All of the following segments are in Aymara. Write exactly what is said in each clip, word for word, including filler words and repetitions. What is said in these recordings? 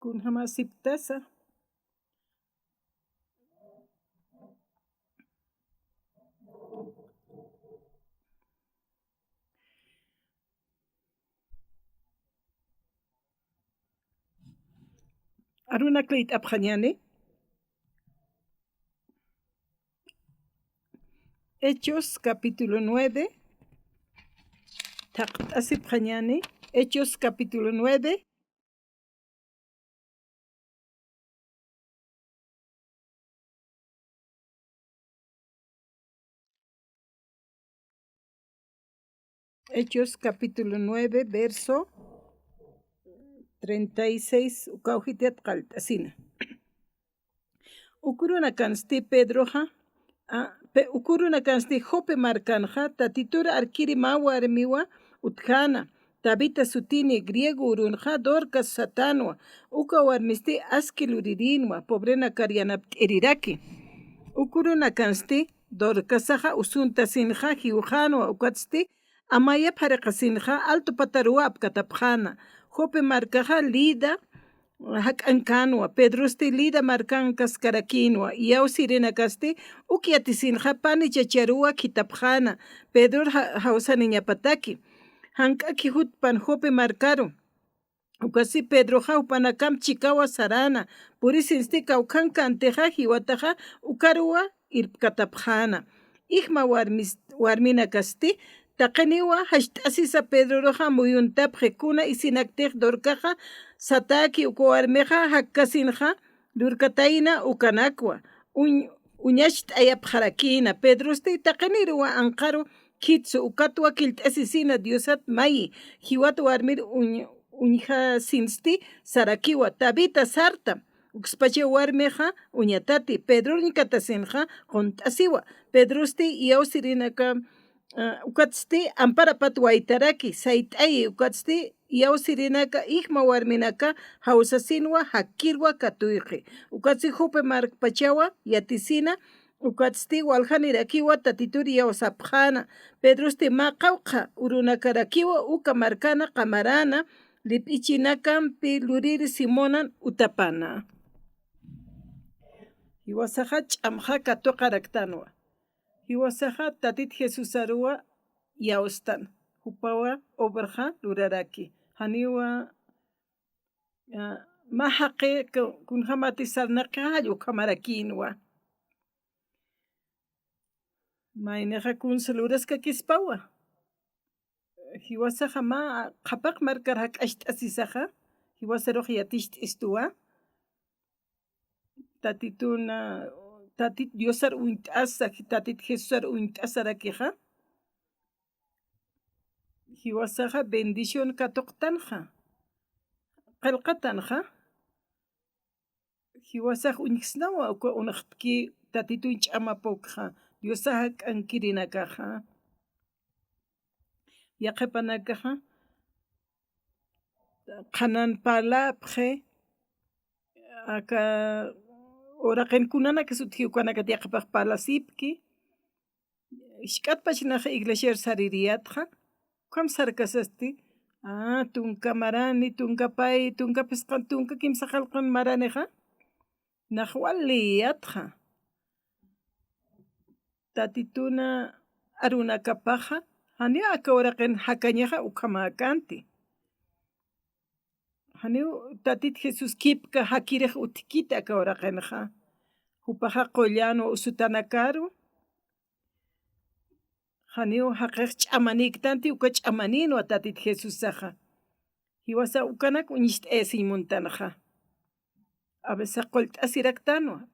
Kunjamasipktasa. Arunak liyt'apxañäni. Hechos capítulo nueve. Thaqt'asipxañäni. Hechos capítulo nueve. Hechos capítulo nueve, verso treinta y seis, ukaw jit'at qallt'asina. Uka urunakansti Pedroxa, a, pe-, uka urunakansti Jope markanxa, Tatitur arkiri mä warmiwa utjäna, Tabita sutini, griego urunxa Dorcas satänwa, uka warmisti aski lurirïnwa, pobrenakar yanapt'iriraki. Uka urunakansti Dorcasaxa usuntasinxa jiwxänwa, ukatsti Amayap jariqasinxa alto pataruwa apkatapxäna. Jope markaxa Lida jak'ankänwa. Pedrosti Lida markankaskarakïnwa. Iyawsirinakasti uk yatisinxa pani chacharuwa khithapxäna. Pedror ja-, jawsaniñapataki. Jank'aki jutpan Jope markaru. Ukatsti Pedroxa jupanakamp chikawa saräna, purisinsti kawkhankantixa jiwataxa ukaruwa irpkatapxäna. Ijma warmis-, warminakasti taqiniwa jacht'asisa Pedroruxa muyuntapxi, kuna isinaktix Dorcaxa satäki uka warmixa jakkasinxa lurkatayna ukanakwa. Uñ-, uñacht'ayapxarakïna. Pedrosti taqiniruwa anqaru khitsu, ukatwa killt'asisina Diosat mayi, jiwat warmir uñ-, uñjasinsti sarakiwa, Tabita, sarta. Ukspacha warmixa uñatati, Pedror uñkatasinxa qunt'asiwa. Pedrosti iyawsirinaka, a, ukatsti amparapat waytaraki, sayt'ayi, ukatsti iyawsirinaka ijma warminaka jawsasinwa, jakkirwa katuyxi. Ukatsti Jope markpachawa yatisina, ukatsti waljanirakiwa Tatitur iyawsapxäna. Pedrosti mä qawqha urunakarakiwa uka markana qamaräna, lip'ichinakampi luriri Simonan utapana. Jiwasaxa ch'amxa katuqaraktanwa. Jiwasaxa Tatit Jesusaruwa iyawstan, jupawa obraxa luraraki. Janiwa, a, mä jaqi ku-, kunjamati sarnaqixa jall ukhamarakïnwa. Maynixa kunsa luraskakispawa. Jiwasaxa mä qhapaq markar jak'acht'asisaxa, jiwasarux yaticht'istuwa. Tatitun, a, Tatit Diosar uñt'asa, Tatit Jesusar uñt'asarakixa. Jiwasaxa bendición katuqtanxa. Qillqatanxa. Jiwasax uñjsnawa uka unxtki Tatitun ch'amapukxa, Diosax jak'ankirinakaxa. Yaqhipanakaxa qhanan parlapxi, aka uraqin kunanakas utji ukanakat yaqhipax parlasipki. Jisk'atpach nax iglesiar saririyätxa, ukham sarkasasti, a, tunka marani, tunka pay, tunka phisqan, tunka kimsa qillqan maranixa, nax wal liyiyätxa. Tatituna arunakapaxa, janiw aka uraqin jakañaxa ukhamäkänti. Janiw Tatit Jesús kipka jakirix utjkiti aka uraqinxa. Jupaxa qullan usutanakaru. Janiw jaqix ch'amanïktanti uka ch'amanïnwa Tatit Jesúsaxa. Jiwasa ukanak uñist'ayasiñ muntanxa. A veces qullt'asiraktanwa.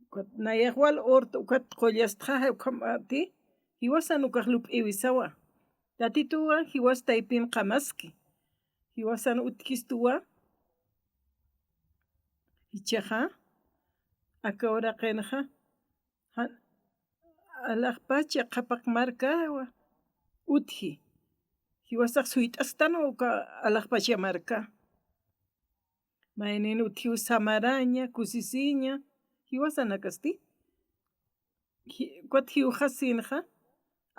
Ukat nayax wal urta ukat qullastxa, ukhamati, jiwasan ukax lup'iwisawa. Tatituwa jiwas taypin qamaski. Jiwasan utjistuwa. Jichhaxa, aka uraqinxa, jan, alaxpacha qhapaq markawa utji. Jiwasax suyt'astanwa uka alaxpacha marka. Maynin utjiw samaraña, kusisiña, jiwasanakasti. Ji-, ukat jiwxasinxa,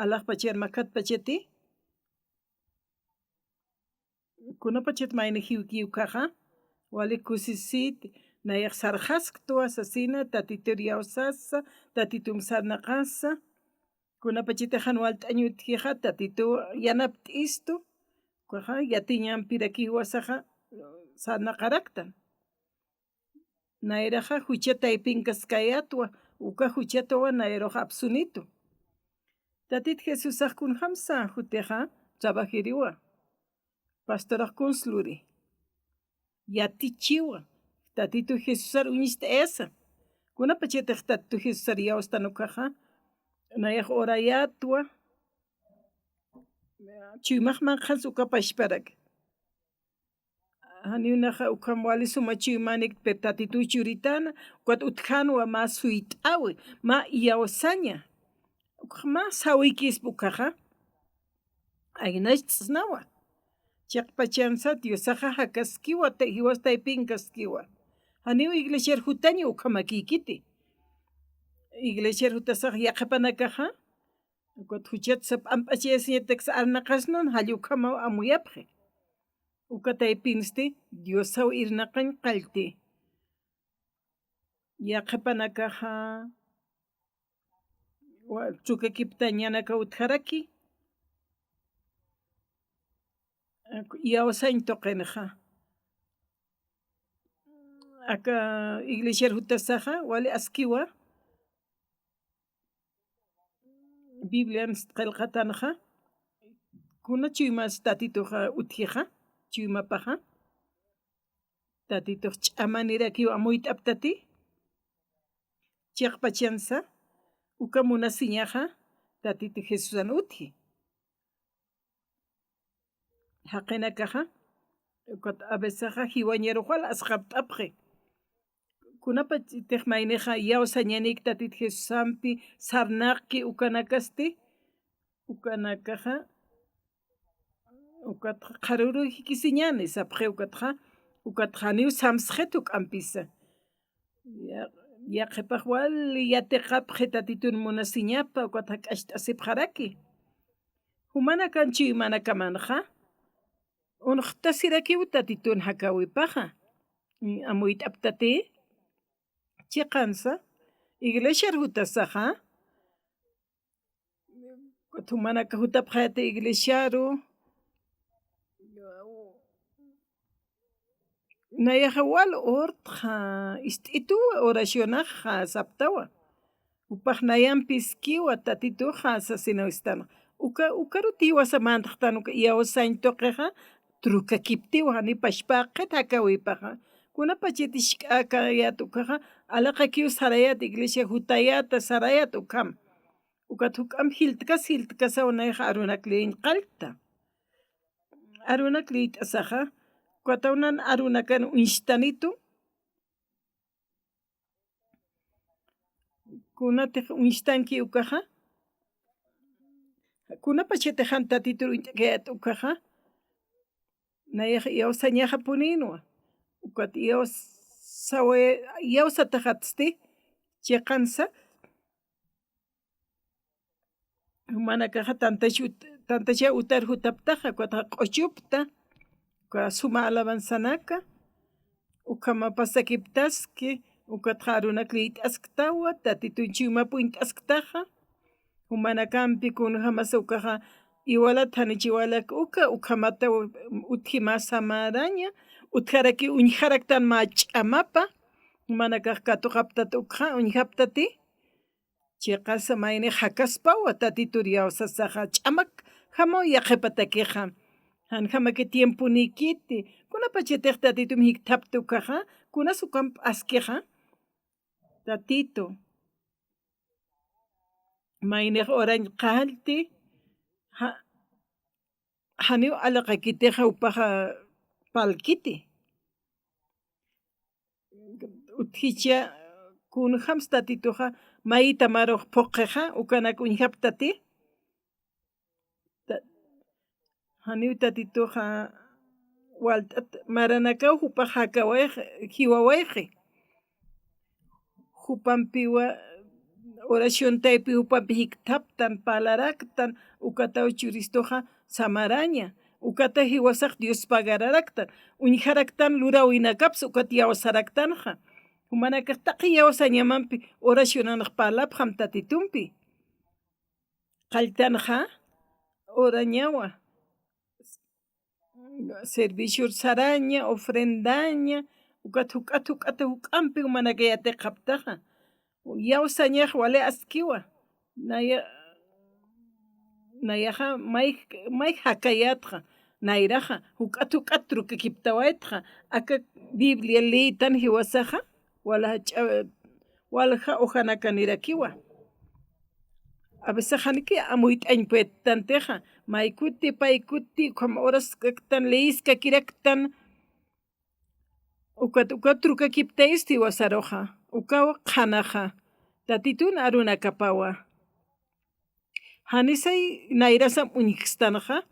alaxpachar makatpachati. Kunapachat mayni jiwki ukaxa, wali kusisiti, nayax sarxasktwa sasina, Tatitur iyawsasa, Tatitum sarnaqasa. Kunapachatix jan walt'añ utjixa, Tatitu yanapt'istu, ukaxa yatiñampiraki jiwasaxa sarnaqaraktan. Nayraxa jucha taypinkaskayätwa, uka juchatawa nayrux apsunitu. Tatit Jesusax kunjamsa jutixa trabajiriwa, pastorax kunsluri, yatichiwa, Tatitu Jesusar uñist'ayasa. Kunapachatix Tatitu Jesusar iyawstan ukaxa, nayax orayätwa, chuymax manqhansa uka pachparak. Janiw naxa ukham wali suma chuymänik, pero Tatitu churitana, ukat utjänwa mä suyt'äwi, mä iyawsaña. Ukxa mä sawikispa ukaxa, aynacht'snawa. Chiqpachansa Diosaxa jakaskiwa, ta-, jiwas taypinkaskiwa. Janiw iglesiar jutaña ukhamakïkiti. Iglesiar jutasax yaqhipanakaxa, ukat juchat sap amp'achayasiñataksa arnaqasnun, jall ukhamaw amuyapxi. Uka taypinsti Diosaw irnaqañ qallti. Yaqhipanakaxa, wa-, trukakiptañanaka utjaraki. Iyawsañ tuqinxa. Aka iglesiar jutasaxa, wali askiwa. Biblian qillqatanxa, kuna chuymas Tatituxa utjixa, chuymapaxa. Tatitux ch'amanirakiw amuyt'aptati, chiqpachansa, uka munasiñaxa, Tatitu Jesusan utji. Jaqinakaxa, ukat a vecesaxa jiwañarux wal asxapt'apxi. Kunapachatix maynixa iyawsañanik Tatit Jesusampi sarnaqki ukanakasti, ukanakaxa, ukatxa qharürux jikisiñäni sapxi, ukatxa, ukatxa janiw samsxit juk'ampisa. Ya-, yaqhipax wali yatiqapxi Tatitun munasiñapa, ukat jak'acht'asipxaraki. Jumanakan chuymanakamanxa, unxtasirakiw Tatitun jakäwipaxa. Amuyt'aptati, chiqansa, iglesiar jutasaxa, ukat jumanaka jutapxayäti iglesiaru, nayaxa wal urtxa ist'itu oracionaxa saptawa. Jupax nayampiskiwa Tatituxa sasinaw istanxa. Uka, ukarut jiwasa mantxtan uka iyawsañ tuqixa, trukakiptiwa, janiw pachpäqit jakäwipaxa. Kunapachat jisk'äkayät ukaxa, alaqikiw sarayät iglesia jutayäta sarayät ukham. Ukat juk'amp jiltkas jiltkasaw nayax arunak liyñ qallta. Arunak liyt'asaxa, ukataw nan arunakan uñstanitu. Kunatix uñstanki ukaxa, kunapachatix jan Tatitur uñt'kayät ukaxa, nayax iyawsañaxapunïnwa. Ukat iyawsawa-, iyawsataxatsti, chiqansa, jumanakaxa tantach ut-, tantacha utar jutaptaxa, ukatxa q'uchupta, uka suma alabanzanaka, ukhama pasakiptaski, ukatxa arunak liyt'asktawa, Tatitun chuymap uñt'asktaxa, jumanakampi kunjamasa ukaxa, iwalat janich iwalak uka, ukhamata utji mä samaraña, utjaraki uñjaraktan mä ch'amapa, jumanakax katuqaptat ukxa, uñjaptati, chiqasa maynix jakaspawa Tatitur iyawsasaxa, ch'amakjamaw yaqhipatakixa. Janjamaki tiemponikiti, kunapachatix Tatitum jikthapta ukaxa, kunas ukamp askixa, Tatitu, maynix urañ qallti, ja-, janiw alaqakitixa jupaxa parlkiti. Utjicha, kunjams Tatituxa mayita marux phuqhixa, ukanak uñjaptati. Ta-, janiw Tatituxa walt'at maranakaw jupax jakawayxi, jiwawayxi. Jupampiwa, oración taypi jupampi jikthaptan, parlaraktan, ukataw churistuxa samaraña, Ukata jiwasax Dios pagararaktan, uñjaraktan luräwinakapsa ukat iyawsaraktanxa. Jumanakax taqi iyawsañamampi oracionanx parlapxam Tatitumpi. Qalltanxa orañawa, servicior saraña, ofrendaña, ukat juk'at juk'at juk'ampi jumanaka yatiqaptaxa. Iyawsañax wali askiwa. Naya, nayaxa may, may jakayätxa, nayraxa juk'at juk'at trukakiptawaytxa, aka Biblia leetan jiwasaxa, walja ch'a-, walja hojanakanirakiwa. A veces janiki amuyt'añ puedtantixa, maykuti, paykuti, ukham horas kaktan, leeskakiraktan, ukat, ukat trukakiptayisti jiwasaruxa, ukaw qhanaxa, Tatitun arunakapawa. Janisay nayrasam uñjkstanxa,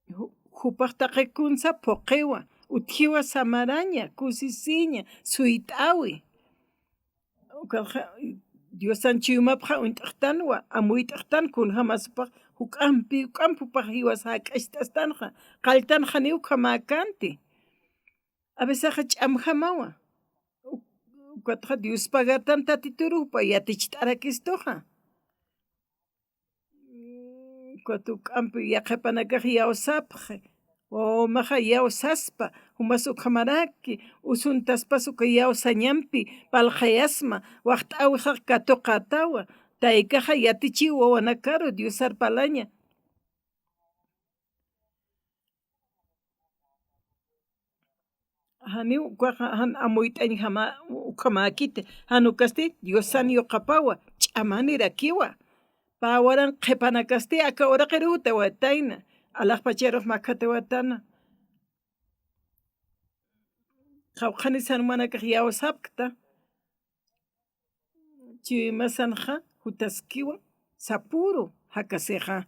ju-, jupax taqi kunsa phuqiwa, utjiwa samaraña, kusisiña, suyt'awi. Ukaxa, Diosan chuymapxa uñt'xtanwa, amuyt'xtan kunjamas jupax, juk'ampi, juk'ampi jupax jiwas jak'acht'astanxa, qalltan janiw ukhamäkänti. A veces ch'amjamawa. U-, ukatxa Dios pagartan Tatituru jupa yaticht'arakistuxa. Ukat juk'ampi yaqhipanakax iyawsapxi, wawamaxa iyawsaspa, jumas ukhamaraki, usuntaspas uka iyawsañampi parlxayasma, waxt'äwixax katuqätawa, taykaxa yatichiw wawanakaru Diosar parlaña. Janiw ukaxa jan amuyt'añjama ukhamäkiti, jan ukasti Diosan yuqapawa, ch'amanirakiwa. Pä waran qhipanakasti aka uraqiruw jutawaytayna, alaxpacharux makhatawaytana. Qawqhanisan jumanakax iyawsapkta. Chuymasanxa jutaskiwa, sapüru jakasixa.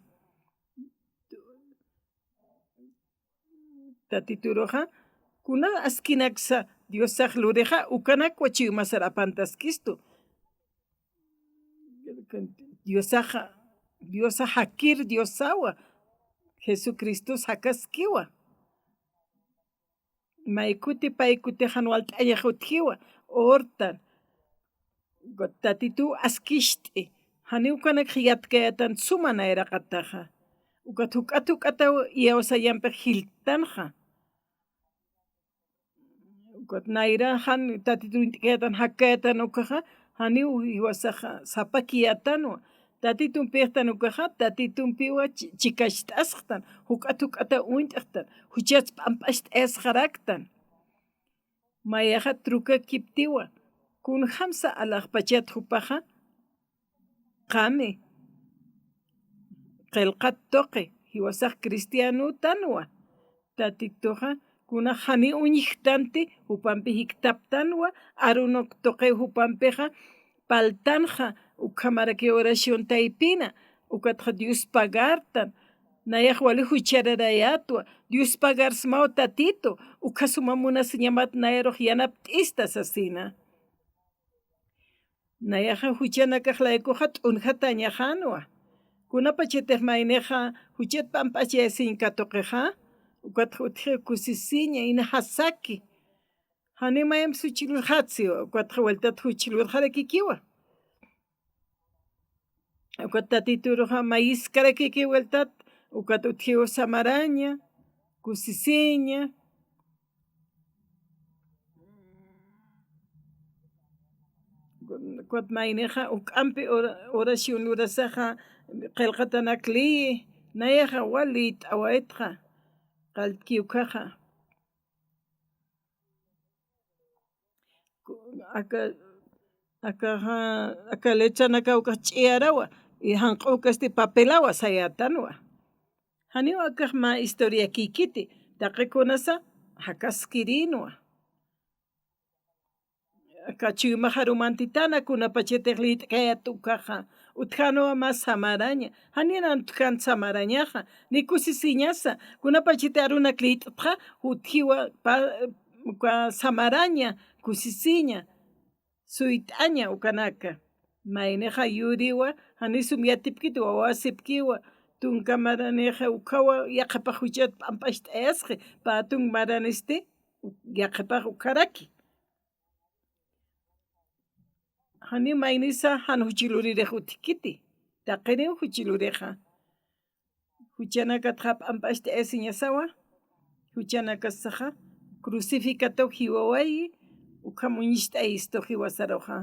Tatituruxa, kuna askinaksa Diosax lurixa, ukanakwa chuymasar apantaskistu. Diosaxa, Diosa jakir Diosawa, Jesucristos jakaskiwa. Maykuti paykuti jan walt'añax utjiwa, ortan, Tatituw askist'i, janiw ukanakxa yatkayätan suma nayraqataxa. Ukat juk'at juk'ataw iyawsañampix jiltanxa. Ukat nayra jan Tatitur uñt'kayätan jakkayätan ukaxa, janiw jiwasaxa sapakiyätanwa. Tatitumpïxtan ukaxa, Tatitumpiwa chi-, chikacht'asxtan, juk'at juk'ata uñt'xtan, juchats p'amp'acht'ayasxaraktan. Mayaxa trukakiptiwa, kunjamsa alaxpachat jupaxa, qami, qillqat tuqi, jiwasax cristianotanwa. Tatituxa, kuna jani uñjktanti, jupampi jiktaptanwa, arunuk tuqi jupampixa, parltanxa, ukhamarakiw oración taypina, ukatxa Dios pagartan, nayax wali juchararayätwa, Dios pagarsmaw Tatitu, ukhasuma munasiñamat nayarux yanapt'ista sasina. Nayaxa juchanakax laykuxa t'unjatañaxänwa. Kunapachatix maynixa juchat p'amp'achayasiñ katuqixa, ukatxa utjiw kusisiña, inajasaki. Jani mayamp juch lurxatsiwa, ukatxa vueltat juch lurxarakikiwa. Ukat Tatituruxa mayiskarakiki vueltat, ukat utjiw samaraña, kusisiña. Ukat maynixa juk'ampi ora-, oración lurasaxa, qillqatanak liyi, nayaxa wal liyt'awaytxa, qalltki ukaxa. Aka, akaxa, aka letranakaw ukax ch'iyarawa, y janq'ukasti papelawa sayätanwa. Janiw akax mä historiakikiti, taqi kunasa jakaskirïnwa. Aka chuymax arumantitana kunapachatix liyt'kayät ukaxa, utjänwa mä samaraña, janinan utjän samarañaxa, ni kusisiñasa, kunapachatix arunak liyt'txa, utjiwa pa-, uka samaraña, kusisiña, suyt'aña ukanaka. Maynixa yuriwa, janisum yatipkiti, wawasipkiwa, tunka maranixa ukhawa yaqhipax juchat p'amp'acht'ayasxi, pä tunk maranisti yaqhipax ukharaki. Janiw maynisa jan juchi luririx utjkiti, taqiniw juchi lurixa. Juchanakatxa p'amp'acht'ayasiñasawa, juchanakasaxa crucificataw jiwawayi, ukham uñicht'ayistu jiwasaruxa.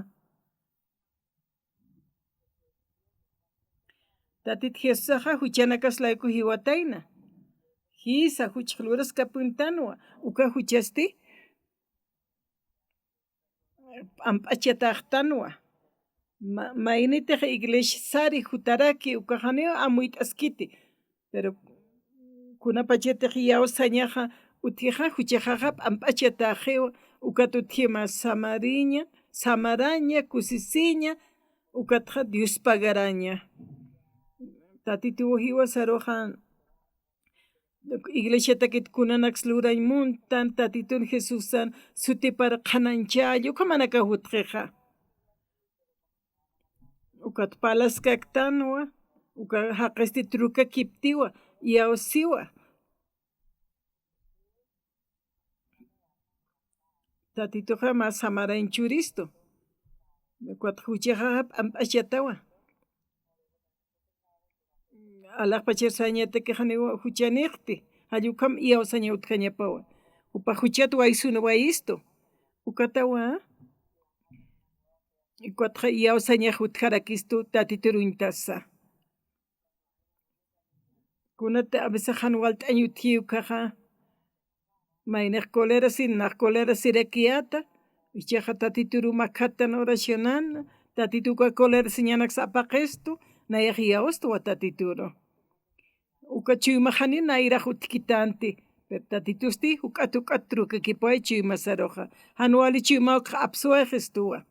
Tatit Jesusaxa juchanakas layku jiwatayna. Jisa, juchax luraskapintanwa, uka juchasti p'amp'achatäxtanwa. Ma-, maynitix iglesia sari jutaraki, ukax janiw amuyt'askiti. Pero kunapachatix iyawsañaxa utjixa, juchaxaxa p'amp'achatäxiwa, ukat utjima samariña, samaraña, kusisiña, ukatxa Dios pagaraña. Tatituw jiwasaruxa iglesiatakit kunanaks lurañ muntan, Tatitun Jesusan sutipar qhanañchalla, ukhamanakaw utjixa. Ukat parlaskaktanwa, uka jaqisti trukakiptiwa, iyawsiwa. Tatituxa mä samarañ churistu. Ukat juchaxa p'amp'achatawa. Alaxpachar sañatakix janiw juchanixti, jall ukham iyawsaña utjañapawa. Jupax juchat waysun wayistu. Ukatawa, ukatxa iyawsañax utjarakistu Tatitur uñtasa. Kunat a veces jan walt'añ utji ukaxa, maynix colerasiñ, nax colerasirakiyäta, jichhaxa Tatituru makhatan oracionan, Tatitu uka colerasiñanaksa apaqistu, nayax iyawstwa Tatituru. Uka chuymax janiw nayrax utjkitänti, pero Tatitusti juk'at juk'at trukakipay chuymasaruxa. Jan wali chuyma ukxa apsuwayistuwa.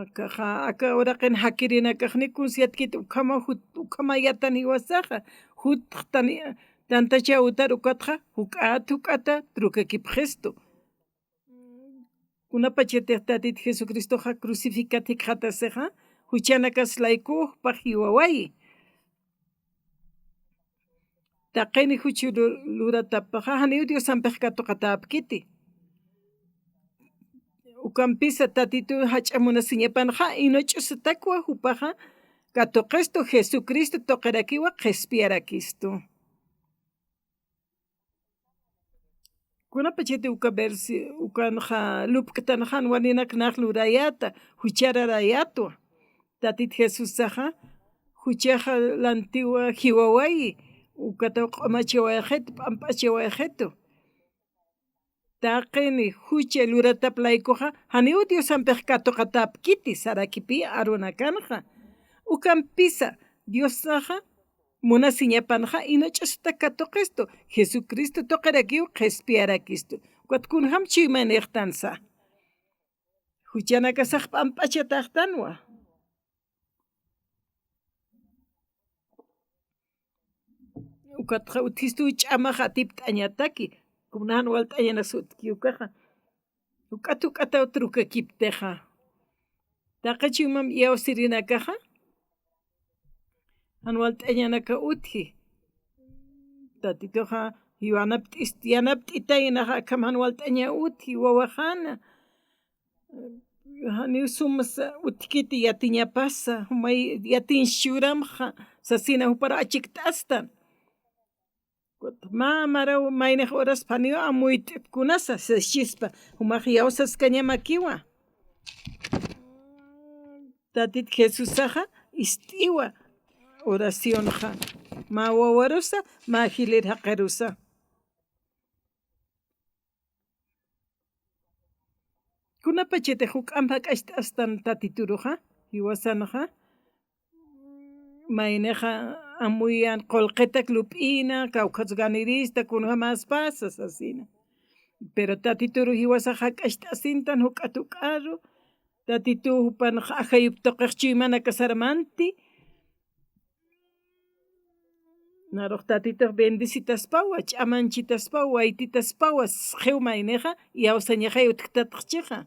Akaxa, aka uraqin jakirinakaxni kuns yatkit ukhama jut-, ukhama yatan jiwasaxa, jutx tan-, tantachaw utar ukatxa, juk'at juk'ata trukakipxistu. Kunapachatix Tatit Jesucristoxa crucificat jikxatasixa, juchanakas layku jupax jiwawayi. Taqini juch lu-, luratapaxa, janiw Diosampix katuqatäpkiti. Ukampisa Tatitu jach'a munasiñapanxa, inuch'usatakwa jupaxa katuqistu, Jesucristo tuqirakiwa qhispiyarakistu. Kunapachati uka versi-, ukanxa lupktanxa jan walinak nax lurayäta, juchararayätwa. Tatit Jesusaxa, juchaxa lantiwa jiwawayi, ukataw q'umachawayxitu, p'amp'achawayxitu. Taqini jucha luratap laykuxa, janiw Diosampix katuqatäpkiti, sarakipi arunakanxa. Ukampisa, Diosaxa, munasiñapanxa, inuch'usatak katuqistu, Jesucristo tuqirakiw qhispiyarakistu. Ukat kunjam chuymanïxtansa. Juchanakasax p'amp'achatäxtanwa. Ukatxa utjistu ch'amax atipt'añataki, kuna jan walt'añanaksa utjki ukaxa. Juk'at juk'ataw trukakiptixa. Taqi chuymam iyawsirinakaxa, jan walt'añanaka utji. Tatituxa, yanapt'ist-, yanapt'itaynaxa, akham jan walt'aña utji, wawaxana. Janiw sumsa utjkiti yatiñapasa, jumay yatiñ churamxa, sasina jupar achikt'astan. Mä maraw maynix uraspa janiw amuyt'it kunasa, sasispa, jumax iyawsaskañamakiwa. Tatit Jesusaxa ist'iwa oracionxa, mä wawarusa, mä jilïr jaqirusa. Kunapachatix juk'amp jak'acht'astan Tatituruxa, jiwasanxa, maynixa amuyan qullqitak lup'ina, kawkhas ganirista, kunjamäspasa sasina. Pero Tatituru jiwasax jak'acht'asintan juk'at juk'aru, Tatituw jupanx ajayup tuqix chuymanakasar manti, narux Tatitux bendecitaspawa, ch'amanchitaspawa, waytitaspawa, sxew maynixa, iyawsañaxay utjktatxchixa.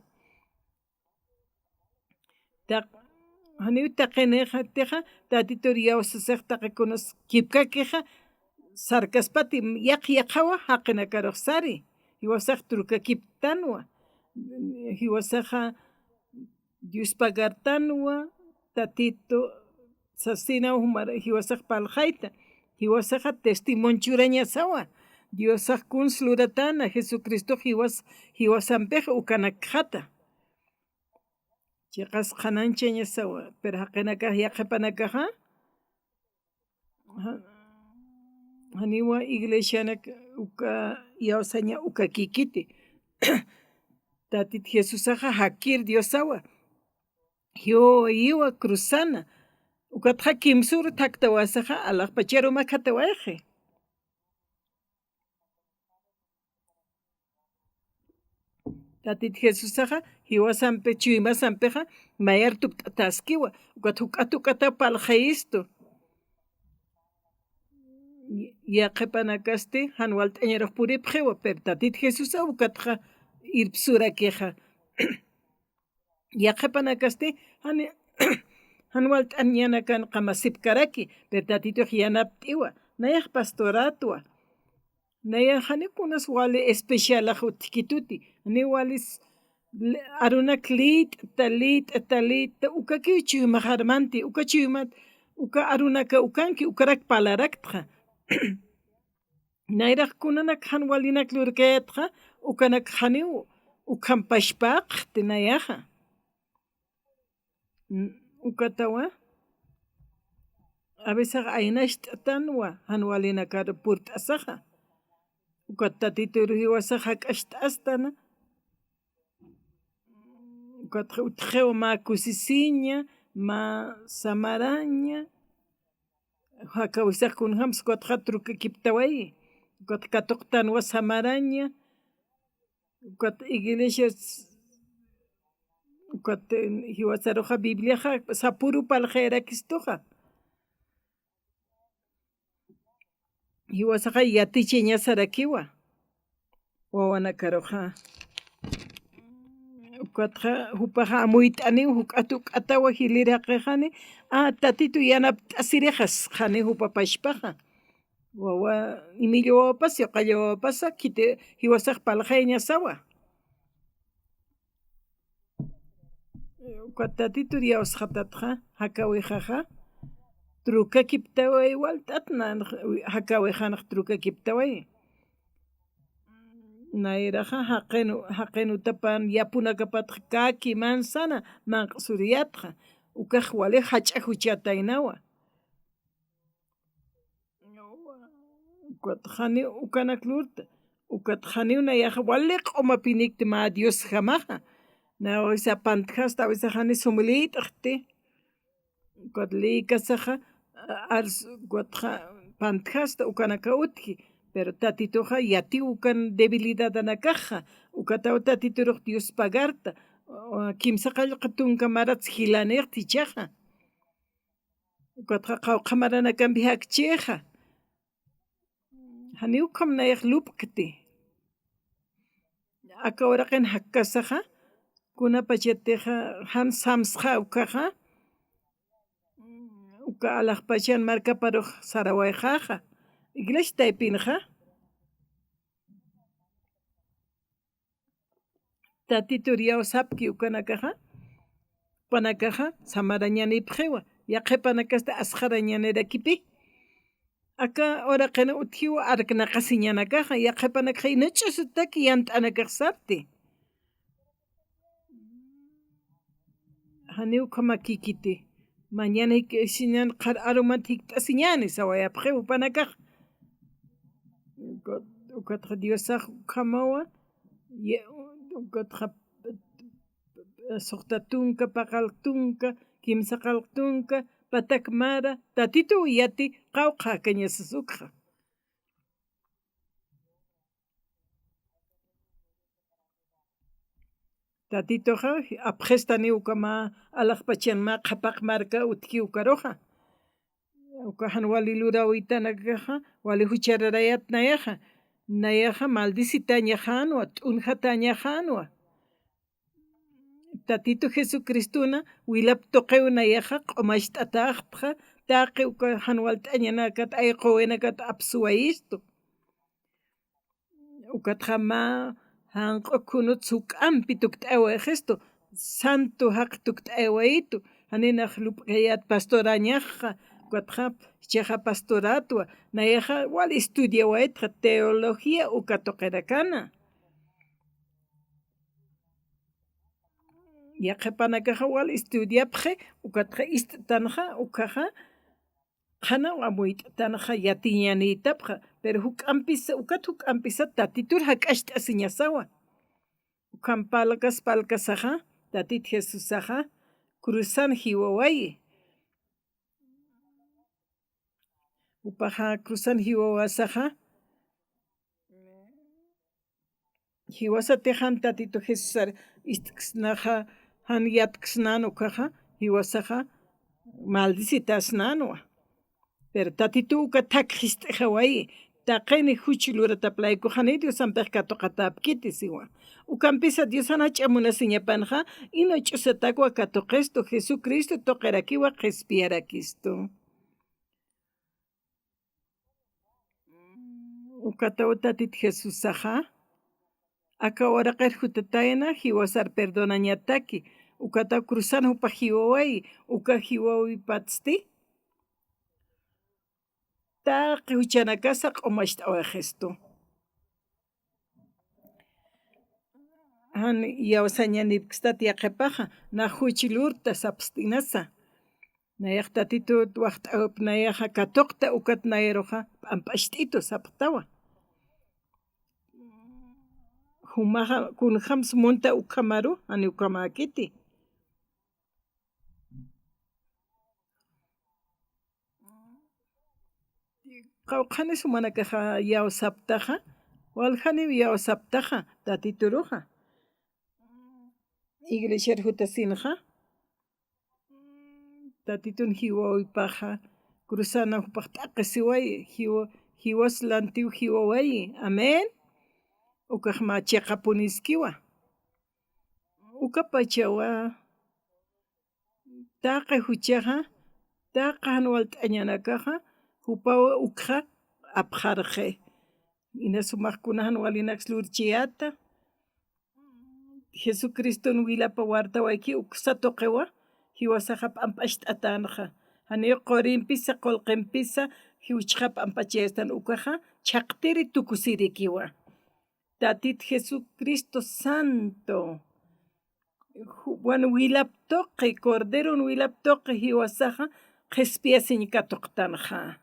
Taq-, Janiw taqinix jatixa, Tatitur iyawsasix taqi kunas kipkakixa, sarkaspati yaq yaqhawa, jaqinakarux sari, jiwasax trukakiptanwa, jiwasaxa Dios pagartanwa, Tatitu sasinaw jumar, jiwasax parlxayta, jiwasaxa testimonio churañasawa, Diosax kuns luratana, Jesucristox jiwas, jiwasampix ukanakxata. Chiqas qhanañchañasawa, pero jaqinakax yaqhipanakaxa, ja-, janiwa iglesianak uka iyawsaña ukakikiti. Tatit Jesusaxa jakir Diosawa, jiwayiwa cruzana, ukatxa kimsür thaktawasaxa alaxpacharu makhatawayxi. Tatit Jesusaxa jiwasampi, chuymasampixa mayar tupt'ataskiwa, ukat juk'at juk'ata parlxayistu. Yaqhipanakasti jan walt'añarux puripxiwa, pero Tatit Jesusa ukatxa irpsurakixa. Yaqhipanakasti jan, jan walt'añanakan qamasipkaraki, pero Tatitux yanapt'iwa, nayax pastoratwa. Nayax jani kunas wali especialax utjkituti, jani walis le-, arunak lït'ta, lït'ta, lït'ta, ukakiw chuymax armanti, uka chuymat, uka arunaka ukanki, ukarak parlaraktxa. Nayrax kunanak jan walinak lurkayatxa, ukanak janiw, ukham pachpaqti nayaxa. N-, ukatawa, a veces aynacht'atanwa, jan walinakar purt'asaxa. Ukat Tatitur jiwasax jak'acht'astana. Ukatxa utjiwa mä kusisiña, mä samaraña. Jakawisax kunjams ukatxa trukakiptawayi. Ukat katuqtanwa samaraña. Ukat iglesia s-, ukat, eh, jiwasaruxa Bibliaxa sapüru parlxayarakistuxa. Jiwasaxa yatichañasarakiwa. Wawanakaruxa. Ukatxa jupaxa amuyt'aniw juk'at juk'atawa jilïr jaqixani. A, Tatitu yanapt'asirixas, jani jupa pachpaxa. Wawa, imilla wawapas, yuqalla wawapasa, khiti jiwasax parlxayañasawa. Ukat Tatitur iyawsxatatxa, jakawixaxa, trukakiptaway walt'at, na, jakawixanx trukakiptaway. Nayraxa, jaqin, jaqin utapan yapunakapatxa kaki, manzana, manq'suriyatxa, ukax wali jach'a juchataynawa. Ukat janiw ukanak lurta, ukat janiw nayaxa wali q'umapinikti mä Diosjamaxa. Nayaxa pantjasta, a veces jani sum lït'xti. Ukat lïkasaxa, a-, ars-, ukatxa pantjasta ukanaka utji, pero Tatituxa yatiw ukan debilidadanakaxa, ukataw Tatiturux Dios pagarta, o, kimsa qallqa tunka marats jilanïxti jichhaxa. Ukatxa qawqha maranakampi jakchïxa. Janiw ukham nayax lupkti. Aka uraqin jakkasaxa, kunapachatixa jan samsxa ukaxa, uka alaxpachan markaparux sarawayxaxa. Iglesia taypinxa. Tatitur iyawsapki ukanakaxa, jupanakaxa samarañanipxiwa, yaqhipanakasti asxarañanirakipi. Aka uraqin utjiwa arknaqasiñanakaxa, yaqhipanakaxa inach'usutaki yant'anakax sarti. Janiw ukhamakikiti. Mañana jikisiñan qhar arumat jikt'asiñani sawayapxiw jupanakax. Ukat, ukatxa Diosax ukhamawa, ye-, ukatxa suxta tunka, paqal tunka, kimsa qallq tunka, patak mara, Tatituw yati qawqha jakañasas ukxa. Tatituxa apxistaniw uka mä alaxpachan mä qhapaq marka utji ukaruxa. Uka jan wali luräwitanakaxa, wali juchararayät nayaxa. Nayaxa maldicitañaxänwa, t'unjatäñaxänwa. Tatitu Jesucristona wilap tuqiw nayaxa q'umacht'atäxtxa, taqi uka jan walt'añanakat, ayquwinakat apsuwayistu. Ukatxa mä janq'u khunut juk'ampi tukt'awayistu, santo jaq tukt'awayitu, janinax lup'kayät pastorañaxa, ukatxa jichhaxa pastoratwa, nayaxa wal estudiawaytxa teología uka tuqirakana. Yaqhipanakaxa wal estudiapxi, ukatxa ist'tanxa, ukaxa qhanaw amuyt'tanxa yatiñanïtapxa, pero juk'ampisa, ukat juk'ampisa Tatitur jak'acht'asiñasawa. Ukham palkas palkasaxa, Tatit Jesusaxa cruzan jiwawayi. Jupaxa cruzan jiwawasaxa, jiwasatix jan Tatitu Jesusar ist'ksnaxa, jan yatksnan ukaxa, jiwasaxa maldicitasnanwa. Pero Tatitu uka thakxist'iwayi, taqini juch luratap layku janiy Diosampix katuqatäpkiti siwa. Ukampisa Dios jan jach'a munasiñapanxa, ina ch'usatakwa katuqistu, Jesucristo tuqirakiwa qhispiyarakistu. Ukataw Tatit Jesusaxa, aka uraqir jutatayna jiwasar perdonañataki, ukataw cruzan jupax jiwawayi, uka jiwawipatsti, taqi juchanakasa q'umacht'awayistu. Jan iyawsañanipkstat yaqhipaxa, na juch lurta sapst'inasa. Nayax Tatitut waxt'awip nayaxa katuqta ukat nayaruxa p'amp'acht'itu sapxtawa. Jumaxa kunjams munta ukhamaru, jani ukhamäkiti. Qawqhanis jumanakaxa iyawsaptaxa, waljaniw iyawsaptaxa, Tatituruxa. Iglesiar jutasinxa, Tatitun jiwawipaxa, cruzana jupax t'aqisiwayi, jiwa-, jiwas lantiw jiwawayi. Amén. Ukax mä chiqapuniskiwa. Ukapachawa, taqi juchaxa, taqi jan walt'añanakaxa, jupaw ukxa apxarxi. Ina sumax kuna jan walinaks lurchiyäta. Jesucriston wilapa wartawayki uksa tuqiwa, jiwasaxa p'amp'acht'atänxa. Janiw qurimpisa, qullqimpisa, jiwchxa p'amp'achayastan ukaxa, chhaqtiri tukusirikiwa. Tatit Jesucristo Santo, ju-, wan wilap tuqi, Corderon wilap tuqi jiwasaxa qhispiyasiñ katuqtanxa.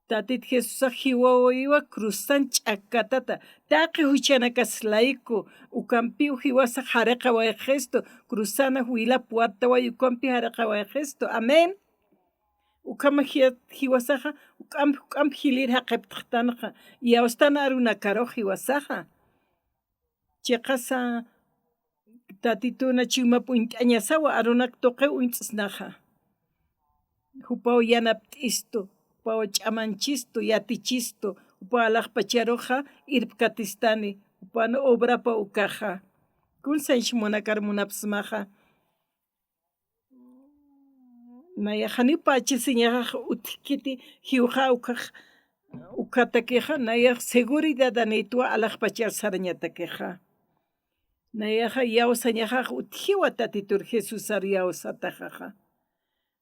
Tatit Jesusax jiwawayiwa cruzan ch'akkatata, taqi juchanakas layku, ukampiw jiwasax jariqawayistu, cruzanax wilap wartaway ukampi jariqawayistu. Amén. Ukhama ji-, jiwasaxa, juk'amp, juk'amp jilïr jaqiptxtanxa, iyawstan arunakarux jiwasaxa. Chiqasa Tatituna chuymap uñt'añasawa, arunak tuqiw uñt'snaxa. Jupaw yanapt'istu, jupaw ch'amanchistu, yatichistu, jupaw alaxpacharuxa irpkatistani, jupan obrapa ukaxa. Kun sañch munakar munapsmaxa. Nayax janiw pachasiñaxax utjkiti, jiwxa ukax, ukatakixa, nayax seguridadanïtwa alaxpachar sarañatakixa. Nayaxa iyawsañaxax utjiwa Tatitur Jesusar iyawsataxaxa.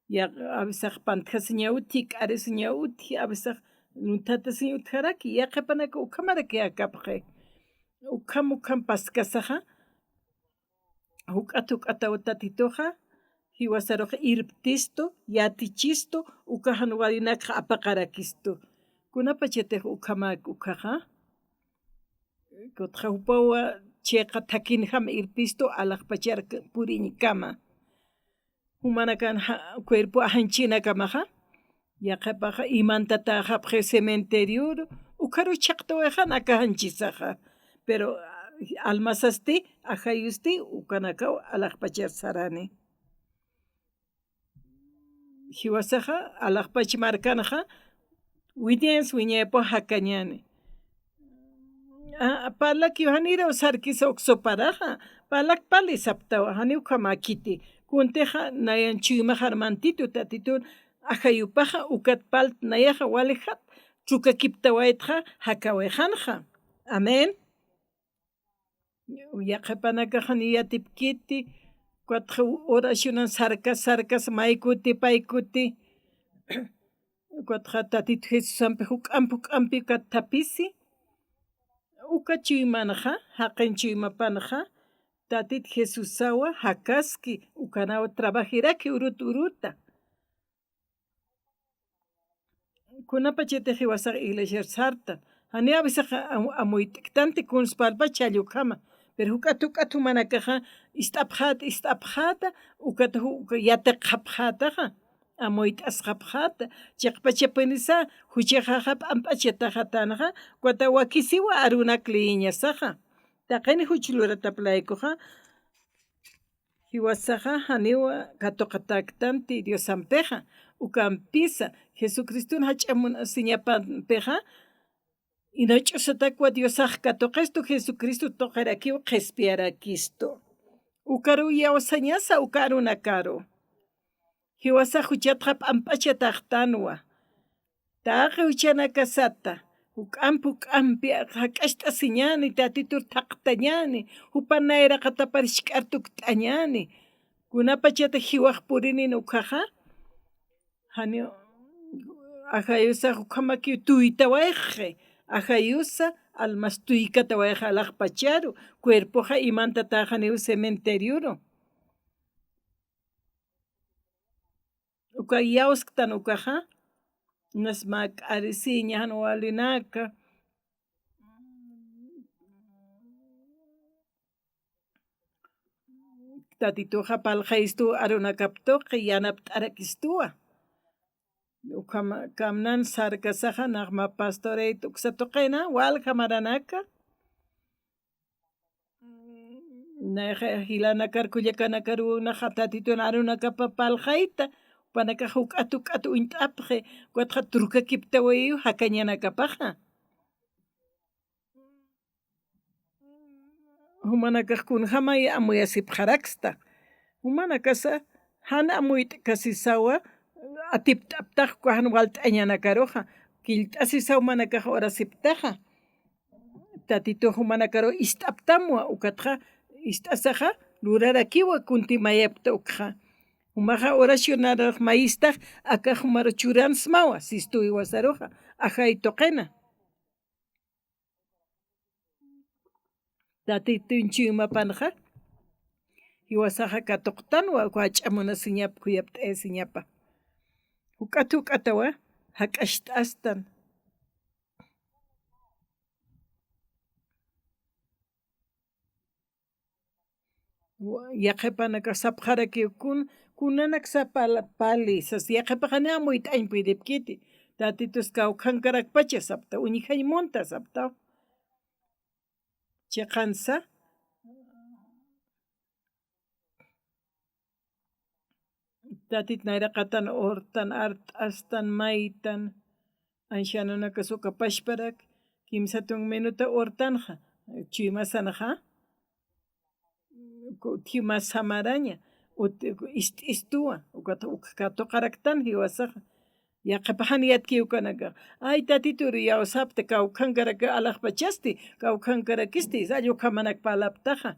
Ya, a veces pantjasiñaw utji, k'arisiñaw utji, a veces lunthatasiñ utjaraki, yaqhipanaka ukhamaraki akapxi. Ukham, ukham paskasaxa, juk'at juk'ataw Tatituxa, jiwasarux irptistu, yatichistu, uka jan walinakxa apaqarakistu. Kunapachatix ukhamäk ukkhaxa, kutxa jupawa chiqa thakinjam irptistu, alaxpachar puriñkama. Jumanakan ja-, cuerpo ajañchïnakamaxa, yaqhipaxa imantatäxapxi cementerioru, ukharu chhaqtawayxan aka ajañchisaxa. Pero, ah, almasasti, ajayusti, ukanakaw alaxpachar sarani. Jiwasaxa, alaxpach markanxa, wiñayas wiñaypaw jakañäni. A, parlakiw janiraw sarkisa uk suparaxa, parlak parli saptawa, janiw ukhamäkiti. Kuntixa nayan chuymaxar mantitu, Tatitun ajayupaxa, ukat parlt nayaxa walijat trukakiptawaytxa jakawixanxa. Amén. Yaqhipanakaxa ni yatipkiti, ukatxa oracionan sarkas, sarkas, maykuti, paykuti. Ukatxa Tatitu Jesusampi juk'amp, juk'ampi ukat thapisi. Uka chuymanxa, jaqin chuymapanxa, Tatit Jesusawa jakaski, ukanaw trabajiraki urut uruta. Kunapachatix jiwasax iglesiar sartan. Jani a veces am-, amuyt'ktanti kuns parlpa challukjama. Pero juk'at juk'at jumanakaxa ist'apxäta, ist'apxäta, ukat ju-, uka yatiqxapxätaxa. Amuyt'asxapxäta. Chiqpachapinisa, juchaxaxa p'amp'achataxatanxa, ukata wakisiwa arunak leyiñasaxa. Taqini juch luratap laykuxa, jiwasaxa janiw katuqatäktanti Diosampixa, ukampisa, Jesucriston jach'a munasiñapampixa, inach'usatakwa Diosax katuqistu, Jesucristo tuqirakiw qhispiyarakistu. Ukaruw iyawsañasa uka arunakaru. Jiwasax juchatxa p'amp'achataxtanwa. Taqi juchanakasata, juk'amp juk'ampi jak'acht'asiñäni, Tatitur thaqtañäni, jupan nayraqatapar jisk'ar tukt'añäni. Kunapachatix jiwax purinin ukhaxa, janiw, ajayusax ukhamakiw tuytawayxi, ajayusa almas tuykatawayxi alaxpacharu, cuerpoxa imantatäxaniw cementerioru. Uka iyawsktan ukaxa, nas mä k'arisiña jan walinaka. Tatituxa parlxayistuwa arunakap tuqi, yanapt'arakistuwa. Ukhama, kamnan sarkasaxa nax mä pastorayt uksa tuqina, walja maranaka. Nayaxa jilanakar kullakanakar naxa Tatitun arunakapa parlxayta, jupanakax juk'at juk'at uñt'apxi, ukatxa trukakiptawayiw jakañanakapaxa. Jumanakax kunjamay amuyasipxaraksta. Jumanakasa jan amuyt'kasisawa, atipt'aptax uka jan walt'añanakaruxa, killt'asisaw jumanakax orasiptaxa. Tatitux jumanakaru ist'aptamwa, ukatxa ist'asaxa lurarakiwa kunti mayapkta ukxa. Jumaxa oracionarux mayistax, akax jumaru churansmawa, sistu jiwasaruxa, ajay tuqina. Tatitun chuymapanxa, jiwasaxa katuqtanwa, jach'a munasiñap, khuyapt'ayasiñapa. Juk'at juk'atawa, jak'acht'astan. Wa-, yaqhipanakax sapxarakiw kun-, kunanaksa pal-, pali, sas yaqhipax jani amuyt'añ puyiripkiti. Tatitus kawkhankarakpacha sapta, uñjañ munta sapta. Chiqansa. Tatit nayraqatan urtan, art'astan, maytan, ancianonakas uka pachparak, kimsatun minuta urtanxa, chuymasanxa, ku-, utji mä samaraña, ut-, ist'istuwa, ukat uk katuqaraktan jiwasaxa. Yaqhipax jan yatkiw ukanakax. Ay, Tatituru iyawsapxta, kawkhankarak alaxpachasti, kawkhankarakisti, sas ukhamanak parlaptaxa.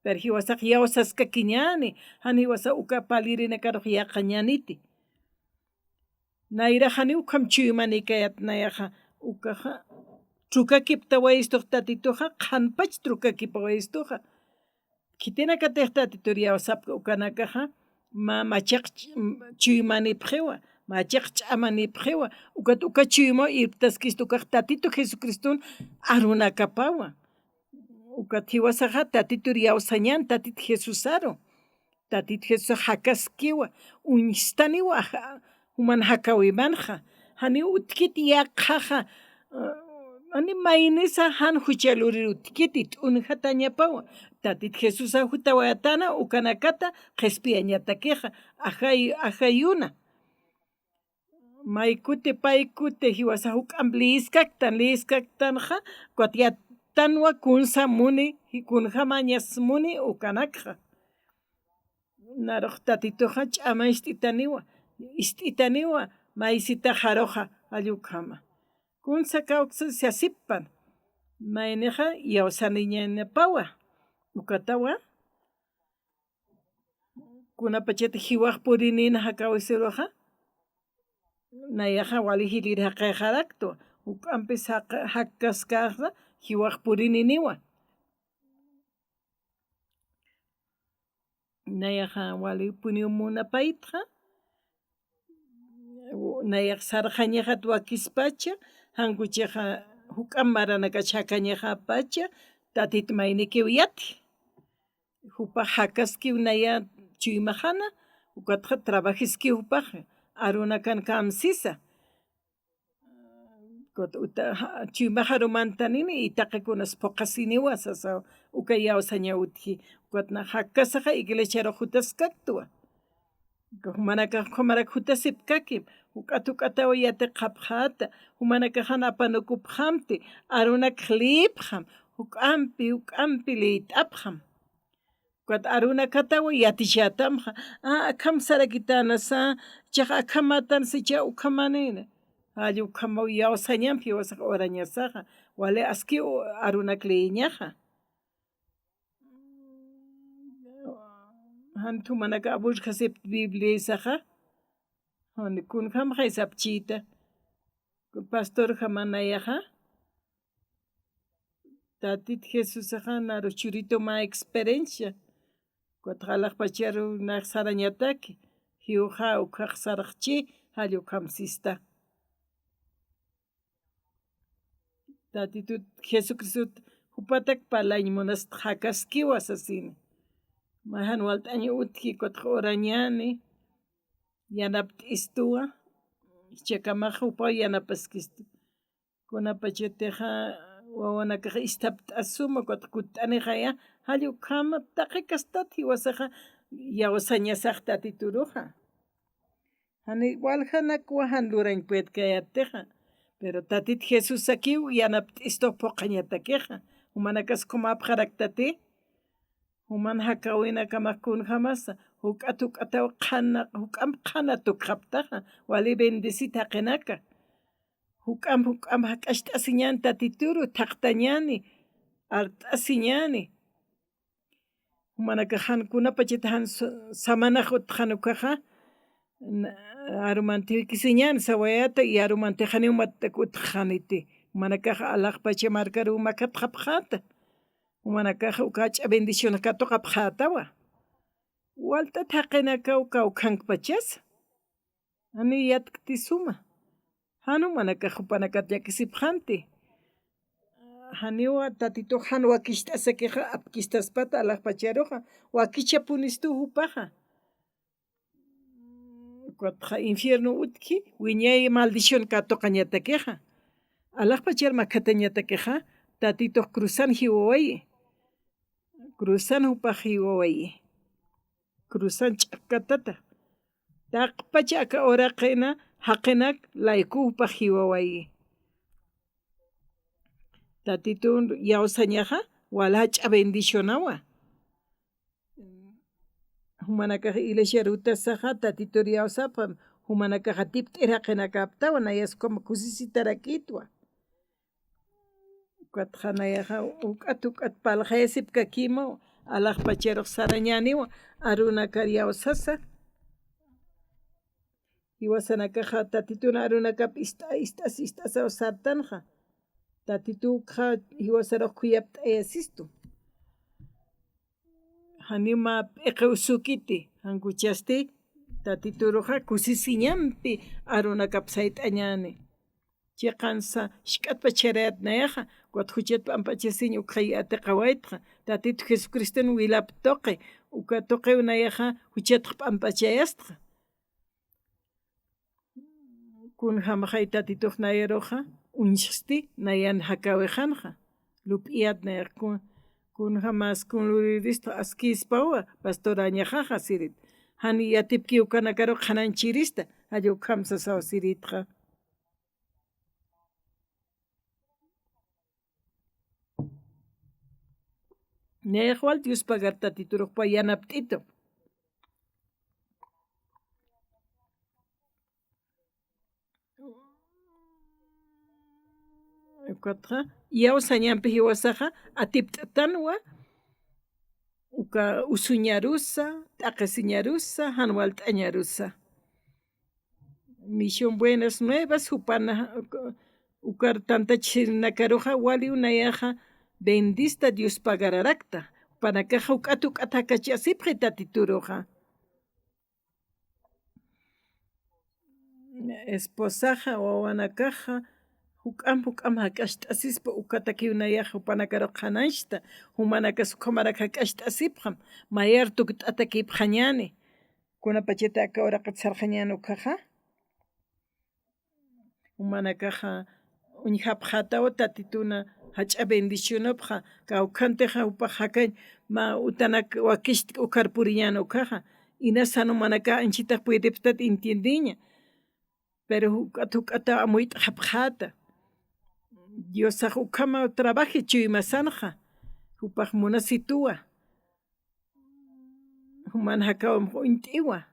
Pero jiwasax iyawsaskakiñäni, jan jiwasax uka palirinakarux yaqañäniti. Nayrax janiw ukham chuymanikayät nayaxa, ukaxa, trukakiptawayistux Tatituxa, qhanpach trukakipawayistuxa. Khitinakatix Tatitur iyawsapxi ukanakaxa, mä machaq ch-, chuymanipxiwa, machaq ch'amanipxiwa, ukat uka chuymaw irptaskistu ukax Tatitu Jesucriston arunakapawa. Ukat jiwasaxa Tatitur iyawsañän, Tatit Jesusaru. Tatit Jesusax jakaskiwa, uñstaniwa, ja-, juman jakawimanxa. Janiw utjkiti yaqhaxa, eh, jani maynisa jan jucha lurir utjkiti, t'unjatañapawa. Tatit Jesusax jutawayatana, ukanakata qhispiyañatakixa, ajay-, ajayuna. Maykuti paykuti jiwasax juk'amp liyiskaktan, liyiskaktanxa, ukat yat-, Tanwa kunsa muni, kunjamañas muni ukanakxa. Narux Tatituxa ch'ama ist'itaniwa, ist'itaniwa, maysita jaruxa, jall ukhama. Kunsa kawksa sasippan, maynixa iyawsaniñanapawa, ukatawa. Kunapachatix jiwax purinin jakawisiruxa, nayaxa wali jilïr jaqixaraktwa, juk'ampis jaq-, jakkaskaxa jiwax purininiwa. Nayaxa walipuniw munapaytxa, nayax sarxañaxat wakispacha, jan kuchixa juk'amp maranakach jakañaxapacha, Tatit maynikiw yati. Jupax jakaskiw naya chuymaxana, ukatxa trabajiskiw jupax, arunakan kamsisa. Ukat uta-, ja-, chuymax arumantanini, y taqikunas phuqhasiniwa sasa, uka iyawsaña utji. Ukat na jakasaxa iglesiarux jutaskaktwa. Jumanakax ukhamarak jutasipkakim, juk'at juk'ataw yatiqapxäta, jumanakax jan apanukupxamti, arunakx liyipxam, juk'ampi, juk'ampi liyt'apxam. Ukat arunakataw yatichätamxa, a, akham sarakitänasa, jichhax akhamätansa jichha ukhamanïna. Jall ukhamaw iyawsañampi jiwasax urañasaxa, wali aski u-, arunak liyiñaxa. Jan jumanakax aburjasipti Bibliasaxa. Jan kunjamxay sapchita. Pastorjama nayaxa. Tatit Jesusaxa naru churitu mä experiencia. Ukat alaxpacharu nax sarañataki. Jiwxa ukhax sarxchi, jall ukham sista. Tatitut Jesucristot jupatak parlañ munasta jakaskiwa sasini. Mä jan walt'añ utji, ukatxa urañäni, yanapt'istuwa, jichhakamax jupaw yanapaskistu. Kunapachatixa wawanakax isthapt'asuma, ukatxa kutt'anixaya, jall ukhama taqi kastat jiwasaxa iyawsañasax Tatituruxa. Jani waljanakwa jan lurañ puedkayätixa. Pero Tatit Jesusakiw yanapt'istux phuqhañatakixa. Jumanakas ukham apxaraktati. Juman jakäwinakamax kunjamasa. Juk'at juk'ataw qhana, juk'amp qhana tukxaptaxa. Wali bendesit jaqinaka. Juk'amp, juk'amp jak'acht'asiñäni Tatituru, thaqtañäni, art'asiñäni. Jumanakax jan kunapachatix jan sa-, samanax utjxan ukaxa, na-, arumantiw jikisiñäni sawayäta, y arumantix janiw matt'ak utjxaniti. Jumanakax alaxpacha markaruw makatxapxäta. Jumanakax uka jach'a bendición katuqapxätawa. Walt'at jaqinakaw kawkhankpachasa. Jani yatkti suma. Jan jumanakax jupanakat llakisipxanti. Janiwa Tatitux jan wakicht'asakixa apkistaspat alaxpacharuxa. Wakichapunistu jupaxa. Ukatxa infierno utji, wiñay maldición katuqañatakixa. Alaxpachar makhatañatakixa, Tatitux cruzan jiwawayi. Cruzan jupax jiwawayi. Cruzan ch'akkatata. Taqpach aka uraqina jaqinak layku jupax jiwawayi. Tatitun iyawsañaxa, wal jach'a bendicionawa. Jumanakax iglesiar utasaxa, Tatitur iyawsapxam, jumanakax atipt'ir jaqinakäptawa, nayas ukham kusisitarakïtwa. Ukatxa nayaxa juk'at juk'at parlxayasipkakimaw, alaxpacharux sarañäniwa, arunakar iyawsasa. Jiwasanakaxa Tatitun arunakap ist'a, ist'as, ist'asaw sartanxa. Tatitux jiwasarux khuyapt'ayasistu. Janiw mä p'iqiw sukiti, jan kuchasti, Tatituruxa kusisiñampi arunakap sayt'añäni. Chiqansa, jisk'atpacharayät nayaxa, ukat juchat p'ampachasiñ ukxay yatiqawaytxa, Tatitu Jesucriston wilap tuqi, uka tuqiw nayaxa, juchatx p'ampachayastxa. Kunjamaxay Tatitux nayaruxa, uñjasti, nayan jakäwixanxa, lup'iyät nayax kun-, kunjamas kun luriristxa askïspawa, pastorañaxaxa sirit. Jan yatipki ukanakaru qhanañchirista, jall ukham sasaw siritxa. Nayax wal Dios pagar Tatiturux pä yanapt'itu. Ukatxa, iyawsañampi jiwasaxa, atipt'tanwa, uka usuñarusa, t'aqhisiñarusa, jan walt'añarusa. Misión Buenas Nuevas, jupana, ukar tantachirnakaruxa, waliw nayaxa, bendista Dios pagararakta. Jupanakaxa, uk'at uk'at jakachasipxi Tatituruxa. Esposaxa, wawanakaxa, juk'amp juk'amp jak'acht'asispa, ukatakiw nayax jupanakarux qhanañchta, jumanakas ukhamarak jak'acht'asipxam, mayar tukt'atakipxañäni. Kunapachati aka uraqat sarxañäni ukkhaxa. Jumanakaxa, uñjapxätaw Tatituna, jach'a bendicionapxa, kawkhantixa jupax jakañ, mä utanak wakicht'k ukar puriñäni ukkhaxa. Inas jan jumanakax anchitax puedipxtat entiendeña. Pero juk'at juk'ataw amuyt'xapxäta. Diosax ukhamaw trabaji chuymasanxa. Jupax munasituwa. Juman jakawamx uñt'iwa.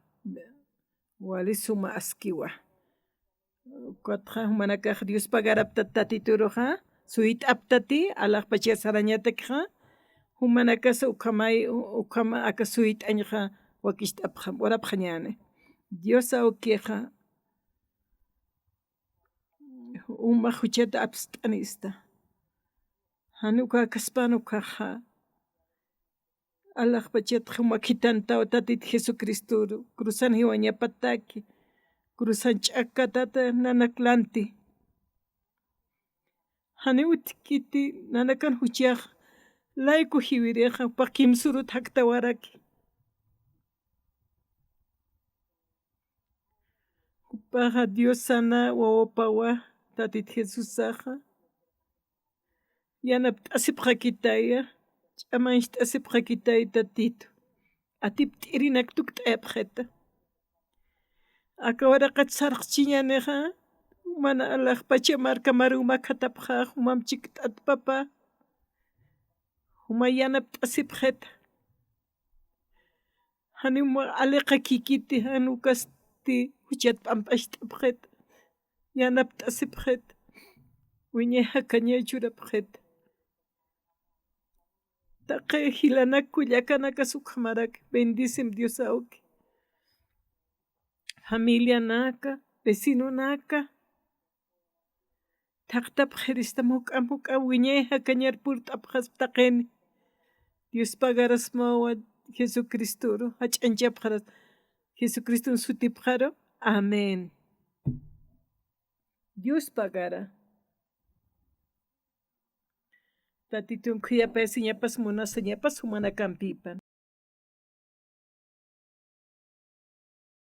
Wali suma askiwa. Ukatxa jumanakax Dios pagaraptat Tatituruxa, suyt'aptati, alaxpachar sarañatakxa, jumanakasa ukhamay, ukhama aka suyt'añxa wakicht'apxam, urapxañäni. Dios awkixa, jumax juchata apst'anista. Jan uka akaspan ukkhaxa. Alaxpachatxa juma khitantaw Tatit Jesucristoru, cruzan jiwañapataki, cruzan ch'akkatata nanak lanti. Janiw utjkiti nanakan juchax, layku jiwirixa, jupax kimsürut jaktawaraki. Jupaxa Diosana wawapawa, Tatit Jesusaxa. Yanapt'asipxakitaya, ch'amañcht'asipxakitaya Tatitu. Atipt'irinak tukt'ayapxita. Aka uraqat sarxchiñänixa, mana alaxpacha markamar umakhatapxä, jumam chikt'at papa. Juma yanapt'asipxita. Janiw aliqakikiti, jan ukasti juchat p'amp'acht'apxit, yanapt'asipxit, wiñay jakañay churapxit. Taqi jilanak kullakanakas ukhamarak, bendisim Dios awki. Familianaka, vecinonaka, thaqtapxiristam juk'amp juk'amp wiñay jakañar purt'apxasp taqini. Dios pagarasmawa Jesucristoru, jach'añchapxaras Jesucriston sutipxaru. Amén. Dios pagara. Tatitun khuyapayasiñapas, munasiñapas, jumanakampipan.